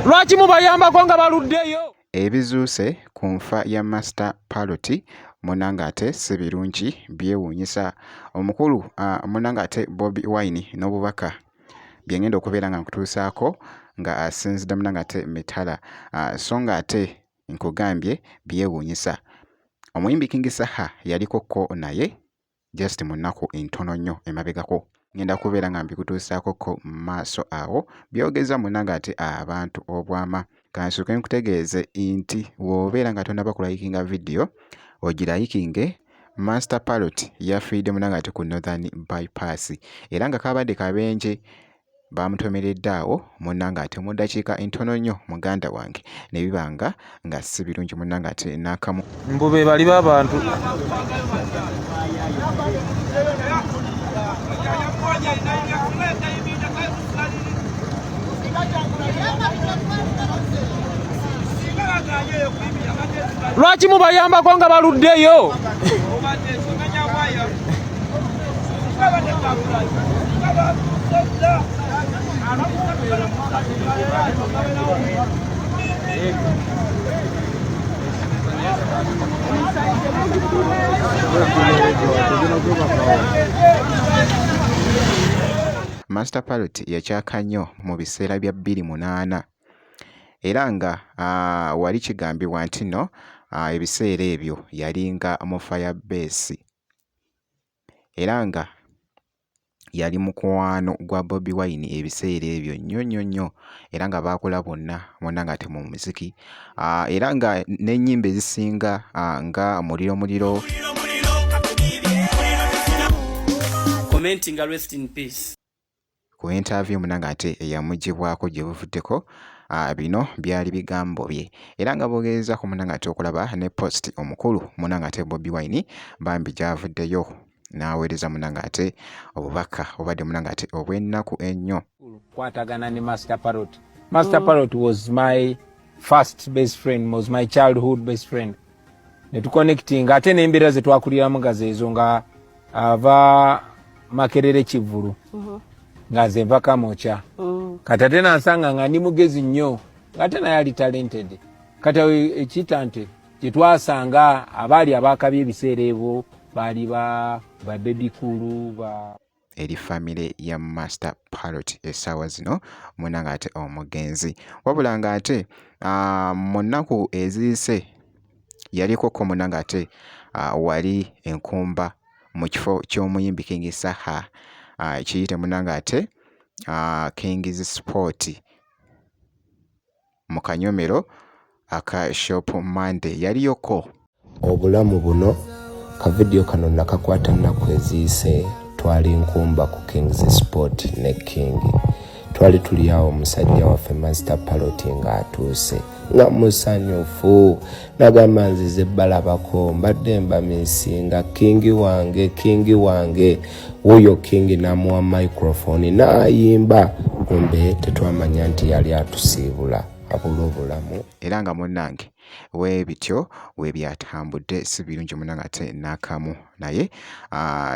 Lwaki mubayambako nga baluddeyo? Ebizuuse ku nfa ya Master Parrot munnange ate si birungi, byewuunyisa. Omukulu munnange ate Bobi Wine n'obubaka bye ngenda okubeera nga nkutuusaako nga asinzidde munnange ate mitala so nga ate nkugambye byewuunyisa. Omuyimbi King Saha yaliko ko naye just mu nnaku ntono nnyo emabegako. Ngenda kubeera nga mbikutuusaako ko mu maaso awo byogeza munnange ate abantu obwama. Kansooke nkutegeeze nti w'obeera nga tonnaba kulayikinga vidiyo ogirayikinge. Master Parrot yafiiridde munnange ate ku Northern Bypass era nga kaabadde kabenje. Baamutomeredde awo munnange ate mu ddakiika ntono nnyo muganda wange ne biba nga nga si birungi munnange ate n'akamu. Mbu be bali b'abantu. Lwaki mubayambako nga baluddeyo? Master Parrot yakyaka nnyo mu biseera bya 2008 era nga wali kigambibwa nti nno ebiseera ebyo yalinga mu Fire Base. Era nga yali mukwano gwa Bobi Wine ebiseera ebyo nnyo nnyo nnyo era nga baakula bonna bonna nga ate mu muziki era nga n'ennyimba ezisinga nga Muliro Muliro Commenting rest in peace. Ku interview munange ate eyamugibwako gye buvuddeko bino byali bigambo bye era nga bogezaako munange ate okulaba ne post omukulu munange ate Bobi Wine bambi gyavuddeyo n'aweereza munange ate obubaka obubadde munange ate obw'ennaku ennyo. Kwatagana ne Master Parrot. Master Parrot was my first best friend, was my childhood best friend. Ne tuconnecting ate n'embeera ze twakuliramu nga zeezo nga ava Makerere Kivulu nga nze nva Kamwokya. Kati ate nansanga nga ndi mugezi nnyo ate naye ali talented. Kati awo ekiyita nti gye twasanga abaali abaakabi ebiseera ebyo baali ba Bebe Cool ba eri famire ya Master Parrot essaawa zino munange ate omugenzi wabula nga ate mu nnaku eziyise yaliko ko munange ate wali enkumba mu kifo ky'omuyimbi King Saha kiyite munange ate King's Sport mu kanyomero aka Shop Monday yaliyoko. Obulamu buno ka vidiyo kano nakakwata nnaku eziyise twali nkumba ku King's Sport ne King. Twali tuli awo omusajja waffe Master Parrot ng'atuuse nga musanyufu nagamba nzize balabako mbadde mbamisinga King wange King wange wuyo King n'amuwa microphone n'ayimba kumbe tetwamanya nti yali atusiibula abula obulamu. Era nga munnange weebityo webyatambudde si birungi munnange ate n'akamu naye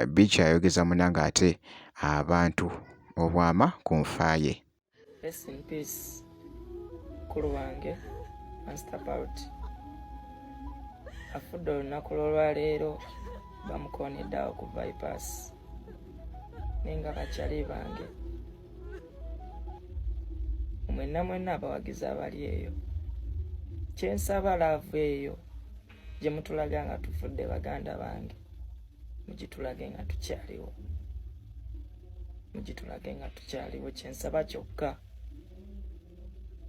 bikyayogeza munnange ate abantu obwama ku nfa ye. Rest in peace mukulu wange Master Parrot afudde olunaku lw'olwaleero bamukoonedde awo ku bypass naye nga bakyali bange mwenna mwenna abawagizi abali eyo kyensaba laavu eyo gye mutulaga nga tufudde baganda bange mugitulage nga tukyaliwo mugitulage nga tukyaliwo kyensaba kyokka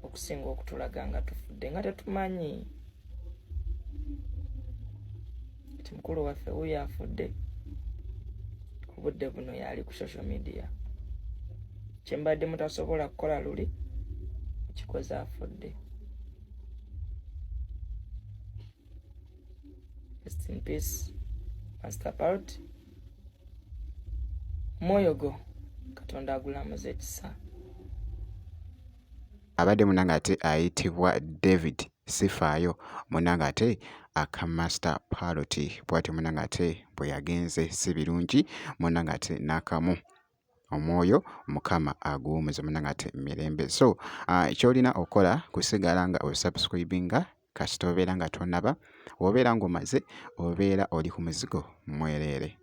okusinga okutulaga nga tufudde nga tetumanyi nti mukulu waffe wuyo afudde obudde buno yali ku social media kyembadde mutasobola kukola luli kikoze afudde. Rest in peace Master Parrot. Omwoyo gwo Katonda agulamuze ekisa. Abadde munange ate ayitibwa David Sifaayo munange ate aka Master Parrot bw'atyo munange ate bwe yagenze si birungi munange ate n'akamu. Omwoyo Mukama aguwumuze munnange ate mirembe. So ky'olina okukola kusigala nga osubscribinga kasita obeera nga tonnaba, w'obeera ng'omaze obeera oli ku muzigo mwereere.